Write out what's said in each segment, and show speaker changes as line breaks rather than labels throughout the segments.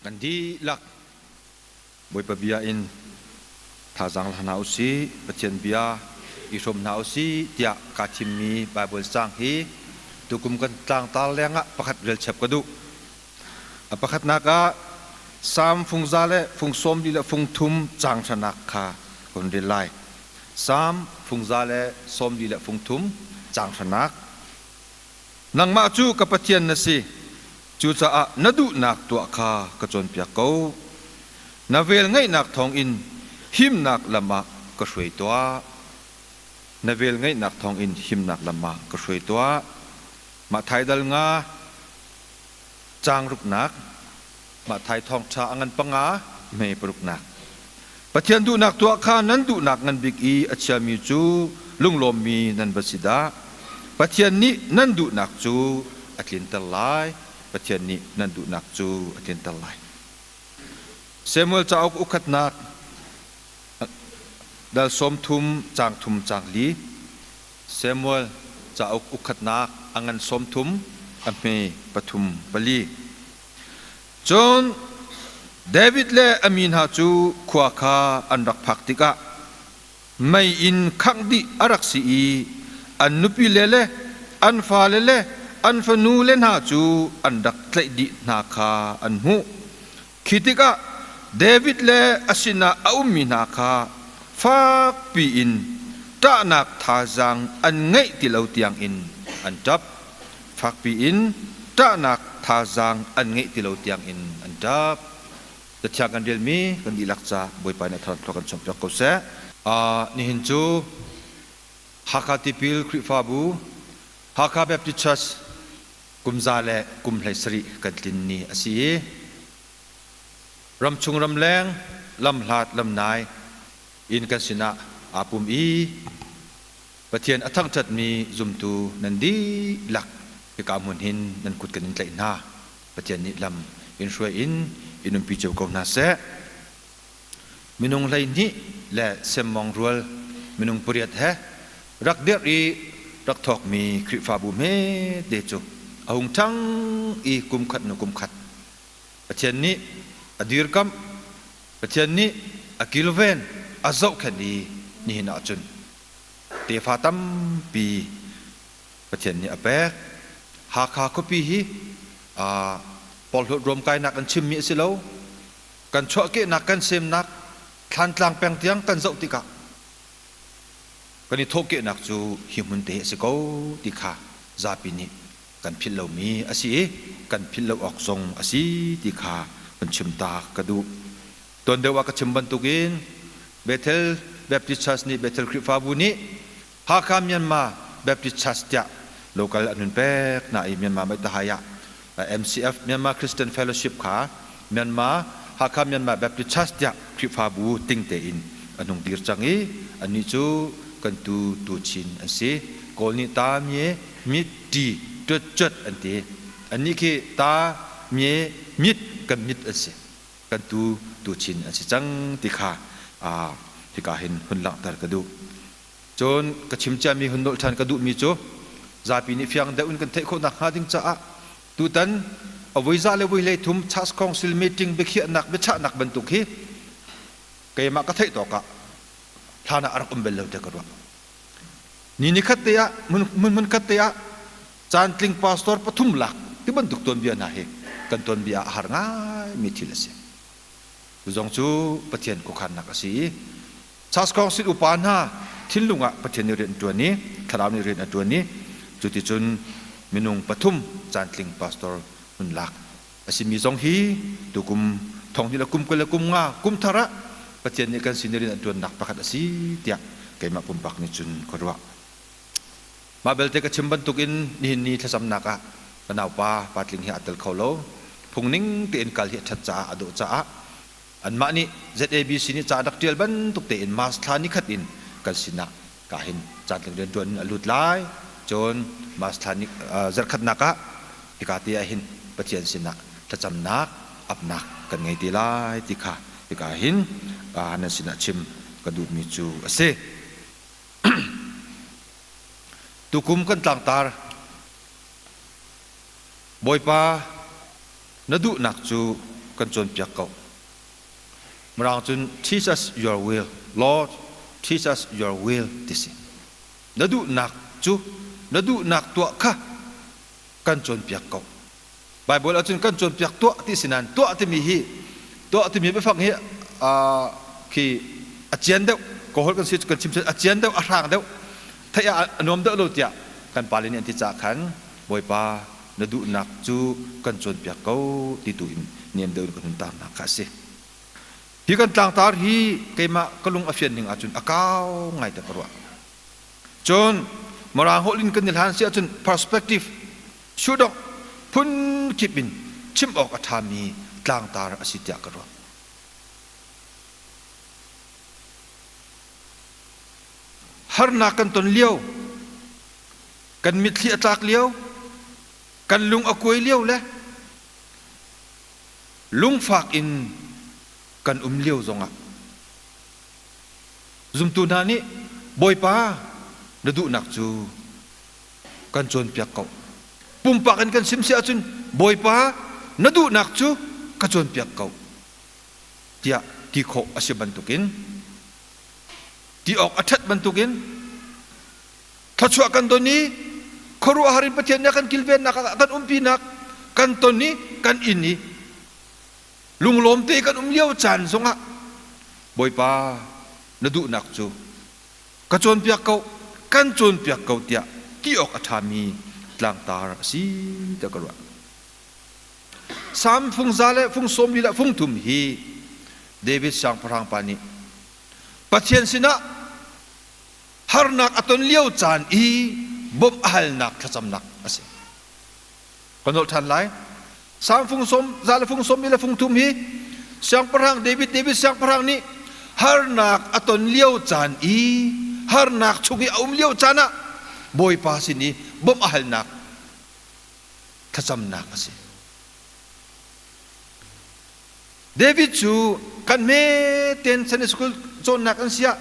Kan dihlak Bawipa bia in thazaang la hna usih, Pathian bia i hrawm hna usih tiah kaa thimmi Baibal caang hi tukum kan tlangtar lengah pakhat relchap ka duh. A pakhatnak ah Salm fung za le fung sawm li le fung thum caang hranak kha ka hun rel lai. Salm fung za le sawm li le fung thum caang hranak. Nangmah cu ka Pathian na si, cucaah na duhnak tuah kha ka cawnpiak ko. Na velngeihnak thawngin himnak lam ah ka hruai tuah. Na velngeihnak thawngin himnak lam ah ka hruai tuah. Mah thaidal nga caang ruknak, mah thai thawngṭha a ngan panga hme paruknak. Pathian duhnak tuah kha nan duhnak ngan bik i a chiami cu lunglawmmi nan va si dah. Pathian nih nan duhnak cu a tlinter lai. Pathian nih nan duhnak cu a tlinter lai. Samuel cauk ukhatnak dal sawm thum caang thum caang li. Samuel cauk ukhatnak a ngan sawm thum a hme pathum pali. Cun David le a mi hna cu khua kha an rak phak tikah mei in khangh dih a rak si i an nupile le an fale le an fanule hna cu an rak tlaih dih hna kha an hmuh. Khi tikah David le a sinah a ummi hna kha fakpi in ṭahnak thazaang an ngeih ti lo tiangin an ṭap. Fakpi in ṭahnak thazaang an ngeih ti lo tiangin an ṭap. Cathiang kan relmi kan dihlak ca Bawipa nih a thar thlua kan chuahpiak ko seh. Nihin cu Hakha Tipil Khrihfabu, Hakha Baptist Church kum za le kum 17 kan tlin ni a si i ramchung ramleng lamhlat lamnai in kan sinah aa pum i Pathian a thangṭhatmi zumtu nan dihlak hika hmun hin nan kut kan in tlaih hna. Pathian nih lam in hruai in in umpi cio ko hna seh. Minung 12 le semmawng rual minung pariat he rak dirh i rak thawkmi Khrihfabu hmete cu a hung ṭhang i kum khat hnu kum khat Pathian nih a dirkamh, Pathian nih a kilven, a zohkhenh i nihin ahcun tefa tampi Pathian nih a pek. Hakha khuapi hi porhlawt ruamkainak an chimmi a si lo. Kan chuahkehnak, kan semnak Thlantlang peng tiang kan zoh tikah kan i thawhkehnak cu hi hmun te hi a si ko ti kha zapi nih kan philh lomi a si i kan philh lo awk zong a si ti kha hun chim ta ka duh. Tuan deuh ah ka chim bantukin Bethel Baptist Church nih Bethel Khrihfabu nih Hakha Myanmar Baptist Church tiah local an hun pek hna i Myanmar Maitahai ah MCF Myanmar Christian Fellowship kha Myanmar Hakha Myanmar Baptist Church tiah Khrihfabu ting tein an hung dir cang i annih cu kan tu tu chin an si. Kawl nih ta mye mit ṭi ṭuat ṭuat an ti. Annih khi ta mye mit kan mit an si. Kan tu tu chin an si cang ti kha hika hin hun langhter ka duh. Cun ka chim ciami hun nolh ṭhan ka duhmi cu zapi nih fiang deuh in kan theih khawh nakhnga ding caah tutan a voi za le voi hlei thum Church Council meeting biakhiahnak biachahnak bantuk hi keimah ka theih tawk ah hlan ah a rak um bel lo tiah ka ruah. Ni nikhat te ah hmun hmun khat te ah caantling pastor pathum lak ti bantuk tuanbia hna hi kan tuanbia ah a har ngaimi thil a si. Cu zong cu Pathian khuakhannak a si i Church Council upa hna thinlung ah Pathian nih rian a ṭuan i Thlarau nih rian a ṭuan i cuticun minung pathum caantling pastor hun lak a simi zong hi tukum thonghnih le kum 20 le kum nga kum thar ah Pathian nih kan sin i rian a ṭuannak pakhat a si tiah keimah pumpak nih cun ka ruah. Mah belte ka chim bantukin nihin ni thlacamnak ah ka naupa Patling hi aa tel kho lo. Phungning tein kal hi a ṭhat caah a dawh caah Anmah nih ZABC nih ca rak ṭial bantuk tein March thla nikhat in kan sinah ka hin caantling rianṭuan in a lut lai. Cun March thla ni zarhkhatnak ah hika te ah hin Pathian sinah thlacamnak apnak kan ngei te lai ti kha hika hin nan sinah chim ka duhmi cu a si. Tukum kan tlangtar Bawipa na duhnak cu. kan cawnpiak ko. Mirang cun teach us your will, Lord, teach us your will ti si. Na duhnak cu na duhnak tuah kha kan cawnpiak ko. Baibal ahcun kan cawnpiak tuah ti si nain tuah timi hi tuah timi biafang hi khi a cian deuh ka holh kan si kan chim a cian deuh a hrang deuh theih ah a nuam deuh lo tiah kan pale nih an ti caah khan Bawipa na duhnak cu kan cawnpiak ko ti tu in niam deuh in kan hun tarnak kha a si. Hi kan tlangtar hi keimah ka lung a fian ning ahcun a kau ngai te ka ruah. Cun Mirang holh in kan i hlan si ahcun perspective sudok phunkip in chim awk a ṭhami tlangtar a si tiah ka ruah. Harnak kan ton lio, kan mitthli a tlak lio, kan lung a kuai lio le lungfak in kan um lio zongah zumtu hna nih Bawipa na duhnak cu kan cawnpiak ko. Pumpak in kan sim si ahcun Bawipa na duhnak cu ka cawnpiak ko tiah ti khawh a si bantukin ti awk a ṭhat bantukin thluachuah kan don i khuaruahhar in Pathian nih a kan kilvennak a kan umpinak kan ton i kan inn i lunglawm te kan um lio caan zongah Bawipa na duhnak cu ka cawnpiak ko kan cawnpiak ko tiah ti awk a ṭhami tlangtar a si tiah ka ruah. Salm fung za le fung sawm li le fung thum hi David siangpahrang pa nih Pathian sinah harnak a ton lio caan i bawmh a halnak thlacamnak a si. Ka nolh ṭhan lai. Salm fung sawm za le fung sawm le fung thum hi siangpahrang David David siangpahrang nih harnak a ton lio caan i harnak chung i a um lio caan ah Bawipa sin i bawmh a halnak thlacamnak a si. David cu kan hme ten Sunday school cawnnak an siah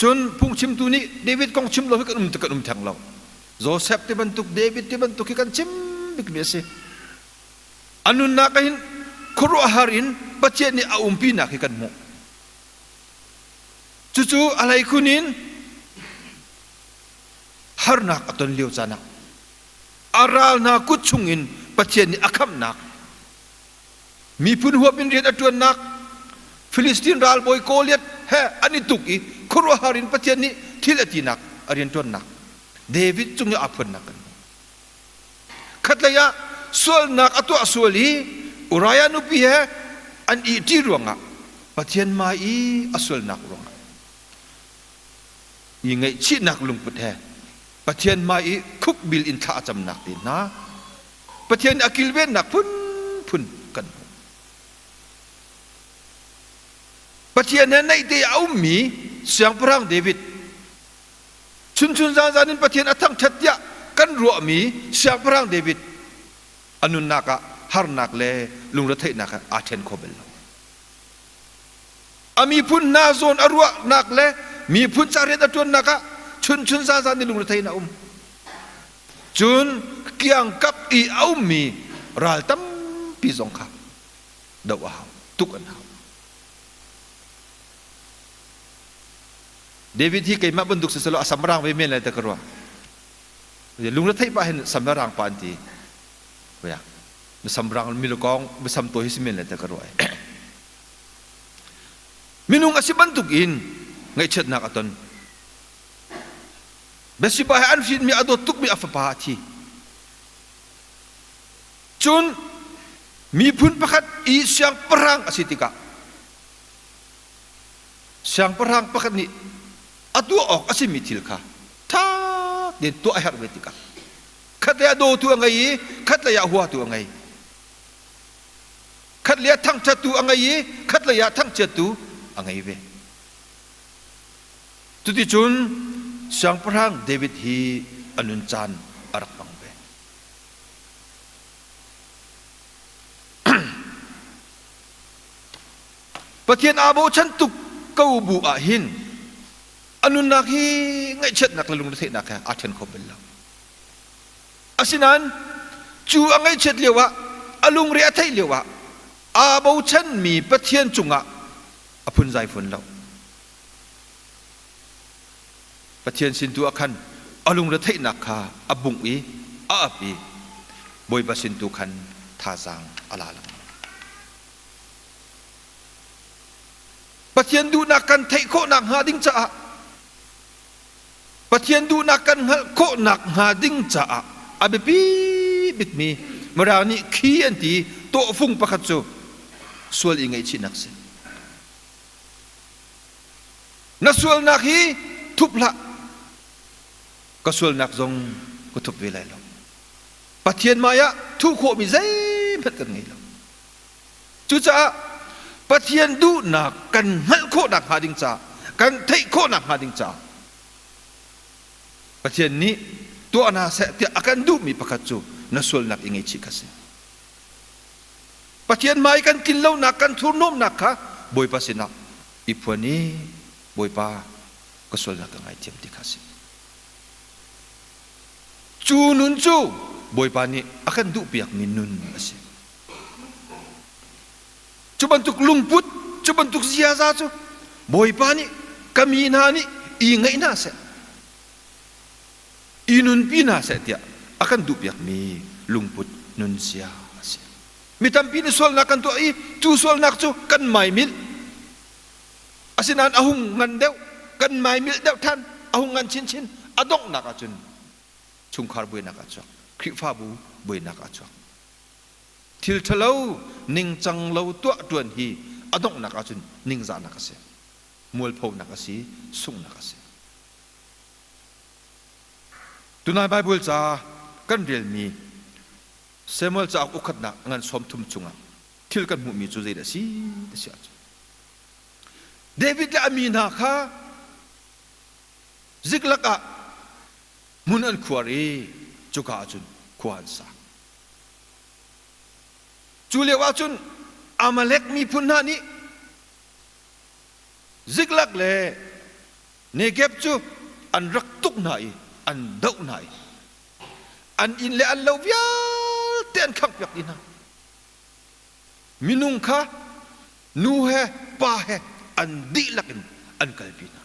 cun phungchimtu nih David kong chim lo hi kan um kan um theng lo. Joseph ti bantuk David ti bantuk hi kan chim bikmi a si. A nunnak ah hin khuaruahhar in Pathian nih a umpinak hi kan hmuh. Cucu a hleikhun in harnak a ton lio caan ah a ral hna kut chungin Pathian nih a khamhnak miphun huap in rian a ṭuannak Filistin ralbawi Goliath he an i tuk i khuaruahhar in Pathian nih thil a tinak a rianṭuannak David cung i aa phuannak kan hmuh. Khatlei ah sualnak a tuah sual i Uriah nupi he an ihṭi ruangah Pathian hmai i a sualnak ruangah i ngaihchihnak lungput he Pathian hmai i khukbil in thla a camnak te hna Pathian a kilvennak phunphun kan hmuh. Pathian he naihte a ummi Siangpahrang David chunchun zanzan in Pathian a thangṭhat tiah kan ruahmi Siangpahrang David a nunnak ah harnak le lungretheihnak he aa ṭhen kho bal lo. A miphun hna zawn a ruahnak le miphun ca rian a ṭuannak ah chunchun zanzan in lungrethei in a um. Cun kiangkap i a ummi ral tampi zong kha doh a hau, tuk an hau. David hi keimah bantuk si selaw a samrang ve men lai ta ka ruah. Lungretheih pah hin samrang pa an ti. Kuya, misamrang milukong misam to hi si men lai ta ka ruah. Minung a si bantuk in ngaihchiatnak a ton. Bathsheba he an hrinmi a dawt tukmi a fapa a thi. Cun miphun pakhat i siangpahrang a si tikah siangpahrang pakhat nih a tuah awk a simi thil kha ṭha tein tuah a herh ve tikah khatlei ah dawtu a ngei i khatlei ah huatu a ngei. Khatlei ah thangṭhattu a ngei i khatlei ah thangchiattu a ngei ve. Cuticun Siangpahrang David hi a nun caan a rak hmang ve. Pathian aa bochan tuk ko bu ah hin a nunnak hi ngaihchiatnak le lungretheihnak he aa ṭhen kho bal lo. Asinain cu a ngaihchiat lioah a lungre a theih lioah Aa bochanmi Pathian cungah a phunzai fawn lo. Pathian sin tu ah khan a lungretheihnak kha a bungh i a ap i Bawipa sin tu khan thazaang a la lengmang. Pathian duhnak kan theih khawhnak hnga ding caah Pathian duhnak kan hngalh khawhnak hnga ding caah a biapi bikmi Mirang nih khi an ti tawhfung pakhat cu sual i ngaihchihnak si. Na sualnak hi thup hlah. Ka sualnak zong ka thup ve lai lo. Pathian hmai ah thuh khawhmi zeihmanh kan ngei lo. Cucaah Pathian duhnak kan hngalh khawhnak hnga ding caah, kan theih khawhnak hnga ding caah Pathian nih tuah hna seh tiah a kan duhmi pakhat cu na sualnak i ngaihchih kha si. Pathian hmai kan tlin lonak, kan thurhnawmnak kha Bawipa sinah i phuan i Bawipa ka sualnak ka ngaithiam ti kha si. Cu nun cu Bawipa nih a kan duhpiakmi nun a si. Cu bantuk lungput, cu bantuk ziaza cu Bawipa nih ka mi hna nih i ngeih hna seh, i nunpi hna seh tiah a kan duhpiakmi lungput nunzia a si. Mi tampi nih sualnak kan tuah i cu sualnak cu kan maimilh. Asinain a hung ngan deuh, kan maimilh deuh ṭhan, a hung ngan chinchin, a donghnak ahcun chungkhar buainak ah chuak, Khrihfabu buainak ah chuak. Thil ṭhalo ningcang lo tuah ṭuan hi a donghnak ahcun ningzahnak a si, mualphonak a si, sunghnak a si. Tunai Baibal ca kan relmi Samuel cauk ukhatnak ngan 30 chungah thil kan hmuhmi cu zeidah a si ti si ahcun David le a mi hna kha Ziklag ah hmun an khuar i cuka ahcun khua an sa. Cu lio ahcun Amalek miphun hna nih Ziklag le Negeb cu an rak tuk hna i an doh hna i an inn le an lo vialte an khanghpiak dih hna. Minung kha nu he pa he an dihlak in an kalpi hna.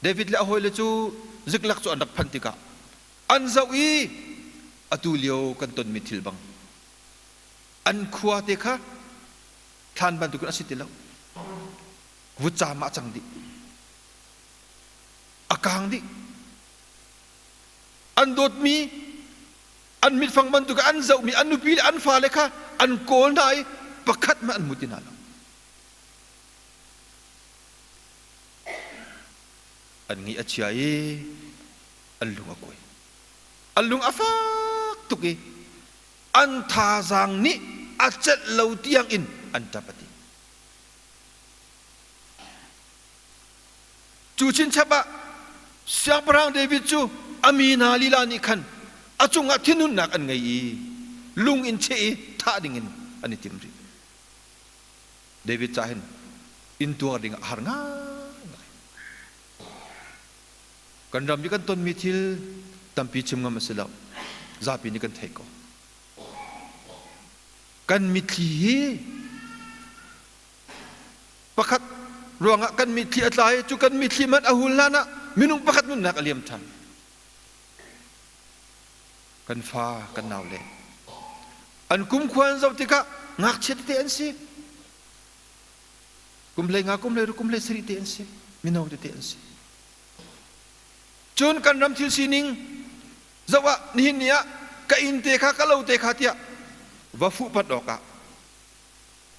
David le a hawile cu Ziklag cu an rak phanh tikah an zoh i atu lio kan tonmi thil bang an khua te kha thlan bantukin a si ti lo. Vutcaam ah a cang dih. A kaang dih. An dawtmi an mitfang bantuk an zohmi an nupi le an fale kha an kawl hna i pakhat hmanh an hmu ti hna lo. An ngi a chia i an lung a kuai. An lung a fak tuk i an thazaang nih a celh lo tiang in an ṭap a ti. Cu chinchap ah Siangpahrang David cu a mi hna lila nih khan a cungah thinhunnak an ngei i lung in cheh i thah dingin an i tim rih. David ca hin intuar ding a har ngaingai. Kan ram i kan tonmi thil tampi chim ngam a si lo. Zapi nih kan theih ko. Kan mitthli hi pakhat ruangah kan mitthli a tla i cu kan mitthli hmanh a hul hlan ah minung pakhat nunnak a liam ṭhan. Kan fa, kan naule an kumkhua an zoh tikah ngakchia tete an si. Kum hlei nga, kum hlei ruk, kum hlei sarih te an si. Mino tete an si. Cun kan ram thil sining zoh ah nihin ni ah ka inn te kha ka lo te kha tiah va fuhpat awkah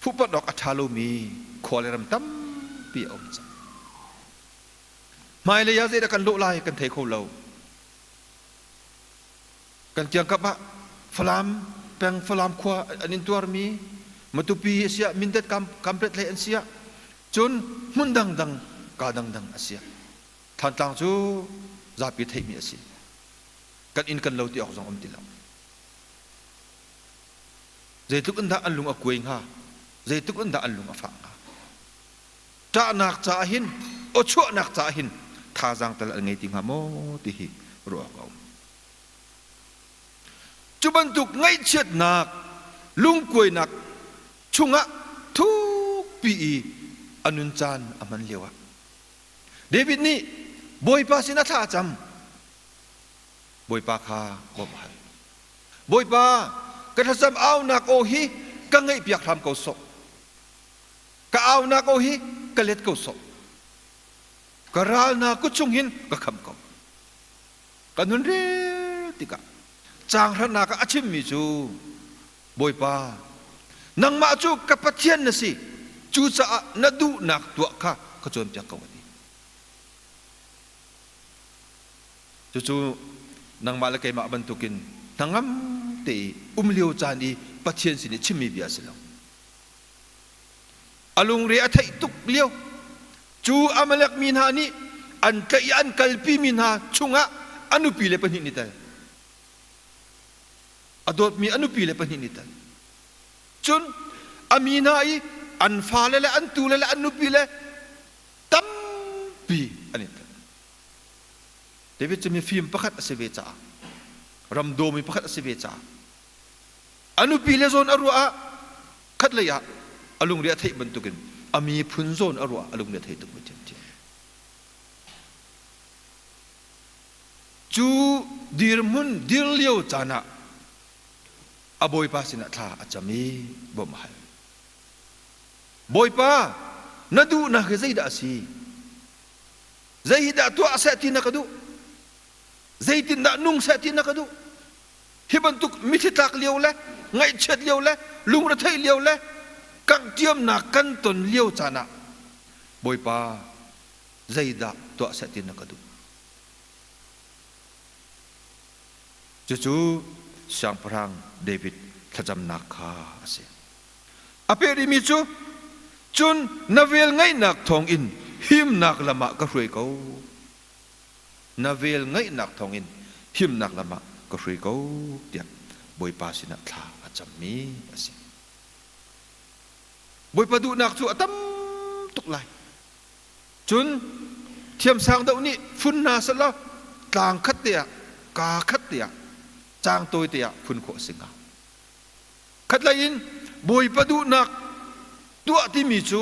fuhpat awk a ṭha lomi khua le ram tampi a um cang. Hmailei ah zeidah kan lawh lai kan thei kho lo. Kan kiangkap ah Falam peng Falam khua an intuarmi Matupi a siah Mindat Kamplet hlei an siah cun hmun dangdang ka dangdang a siah Thantlang cu zapi theihmi a si. Kan inn kan lo ti awk zong um ti lo. Zeitluk in dah an lung a kuai hnga? Zeitluk in dah an lung a fah hnga? Ṭahnak caah hin awchuahnak caah hin thazaang tal an ngei ti hnga maw ti hi ruah awk a um. Cu bantuk ngaihchiatnak, lungkuainak chungah thukpi i a nun caan a hman lioah David nih Bawipa sinah thla a cam. Bawipa kha bawmh a hal. Bawipa, ka thlacam aunak aw hi ka ngaihpiak hram ko sawh. Ka aunak aw hi ka let ko sawh. Ka ral hna kut chung hin ka kham ko. Ka nun rel tikah caang hrannak ah a chimmi cu Bawipa, nangmah cu ka Pathian na si, cucaah na duhnak tuah kha ka cawnpiak ko a ti. Cucu nangmah le keimah bantukin hnangam te i um lio caan i Pathian sin i chimmi bia a si lo. A lungre a theih tuk lio cu Amalek mi hna nih an tlaih i an kalpimi hna chungah a nupi le pahnih nih tel. A dawtmi a nupi le pahnih nih tel. Cun a mi hna i an fale le an tule le an nupi le tampi an i tel. David cu mifim pakhat a si ve caah ram dawmi pakhat a si ve caah a nupi le zawn a ruah ah khatlei ah a lungre a theih bantukin a miphun zawn a ruah a lungre a thei tuk ve ṭhiamṭhiam. Cu dirhmun dir lio caan ah a bawipa sinah thla a cam i bawmh a hal. Bawipa, na duhnak hi zeidah a si? Zei hi dah tuah seh ti na ka duh? Zeitindah nung seh ti na ka duh? Hi bantuk mithi tlak lio le ngaihchiat lio le lungretheih lio le kangtiamnak kan ton lio caan ah Bawipa zeidah tuah seh ti na ka duh? Cucu Siangpahrang David thlacamnak kha a si. A peh rihmi cu, cun na velngeihnak thawngin himnak lam ah ka hruai ko. Na velngeihnak thawngin himnak lam ah ka hruai ko tiah Bawipa sinah thla a cammi a si. Bawipa duhnak cu a tam tuk lai. Cun thiamsang deuh nih phun hna sehlaw tlang khat te ah kaa khat te ah caang tawi te ah phun khawh a si hnga. Khatlei in Bawipa duhnak tuah timi cu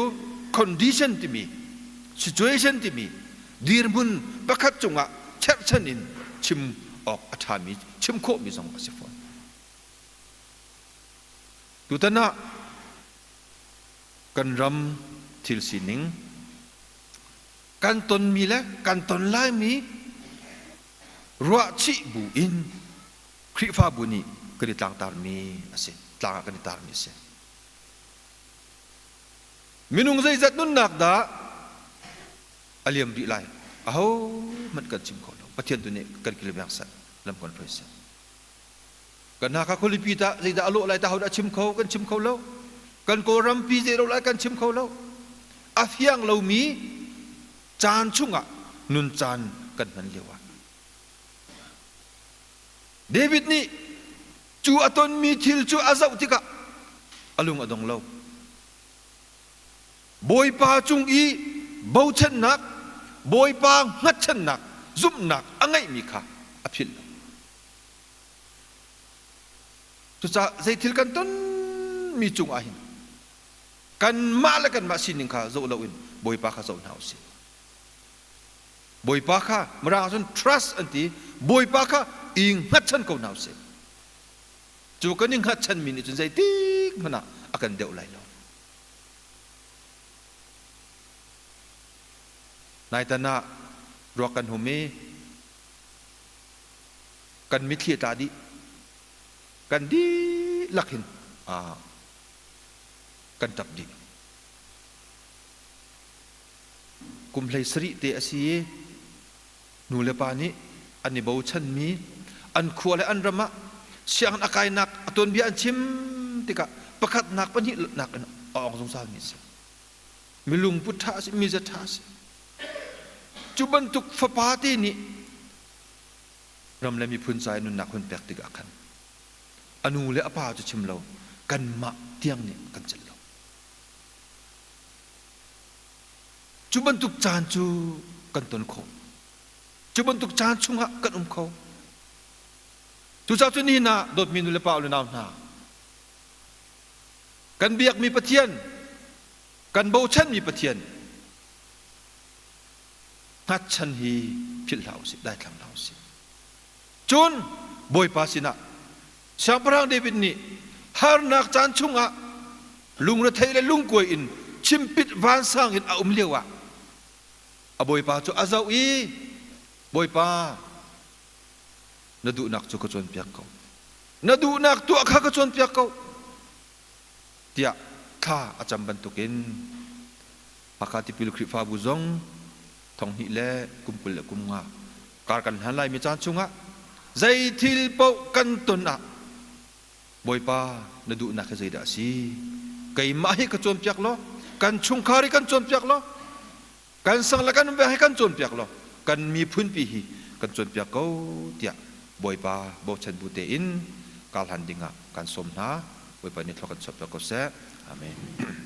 condition timi situation timi dirhmun pakhat cungah cherhchan in chim awk a ṭhami chim khawhmi zong a si fawn. Tutan ah kan ram thil sining kan tonmi le kan ton laimi ruahchih bu in Khrihfabu nih kan i tlangtarmi a si. Tlang ah kan i tarmi a si. Minung zeizat nunnak dah a liam rih lai? Ahohmanh kan chim kho lo. Pathian tu nih kan kilveng seh, lam kan hruai seh. Kan Hakha khualipi tah zeidah a lawh lai tah hodah chim kho? Kan chim kho lo. Kan Kawlrampi zei lo lai kan chim kho lo. A fiang lomi caan chungah nun caan kan hman lio ah David nih cu a tonmi thil cu a zoh tikah a lung a dong lo. Bawipa cung i bochannak, Bawipa hngatchannak, zumhnak a ngeihmi kha a philh lo. Cucaah zeithil kan tonmi cungah hin kanmah le kanmah sining kha zoh loin Bawipa kha zoh hna u sih. Bawipa kha Mirang ah cun trust an ti. Bawipa kha i hngatchan ko hna usih. Cu kan i hngatchanmi nih cun zeitik hmanh ah a kan deuh lai lo. Naitan ah ruak kan hum i kan mitthli a tla dih. Kan dihlak hin kan ṭap dih. Kum 17 te a si i nu le pa nih an i bochanmi an khua le an ram ah sianginn a kainak a tuanbia an chim tikah pakhatnak pahnihnak in a awng zungzalmi a si. Mi lungput ṭha a si, miza ṭha a si. Cu bantuk fapa te nih ram le miphun ca i nunnak hun pek tikah khan a nu le a pa cu chim lo kanmah tiang nih kan celh lo. Cu bantuk caan cu kan ton khawh. Cu bantuk caan chungah kan um kho. Cucaah cu nihin ah dawtmi nu le pa le nau hna, Kan biakmi Pathian, kan bochanmi Pathian hngatchan hi philh hlah usih, daithlang hlah usih. Cun Bawipa sinah Siangpahrang David nih harnak caan chungah lungrethei le lungkuai in chimpit vansang in a um lioah a Bawipa cu a zoh i Bawipa na duhnak cu ka cawnpiak ko na duhnak tuah kha ka cawnpiak ko tiah thla a cam bantukin Hakha Tipil Khrihfabu zong thonghnih le kum 25 kar kan hlan laimi caan chungah zei thil paoh kan ton ah Bawipa na duhnak hi zeidah a si? Keimah hi ka cawnpiak law, kan chungkhar hi kan cawnpiak law, kan sang le kan veng hi kan cawnpiak law, kan miphunpi hi kan cawnpiak ko tiah Bawipa bochan bu tein kar hlan dingah kan sawm hna. Bawipa nih thlua kan chuahpiak ko seh. Amen.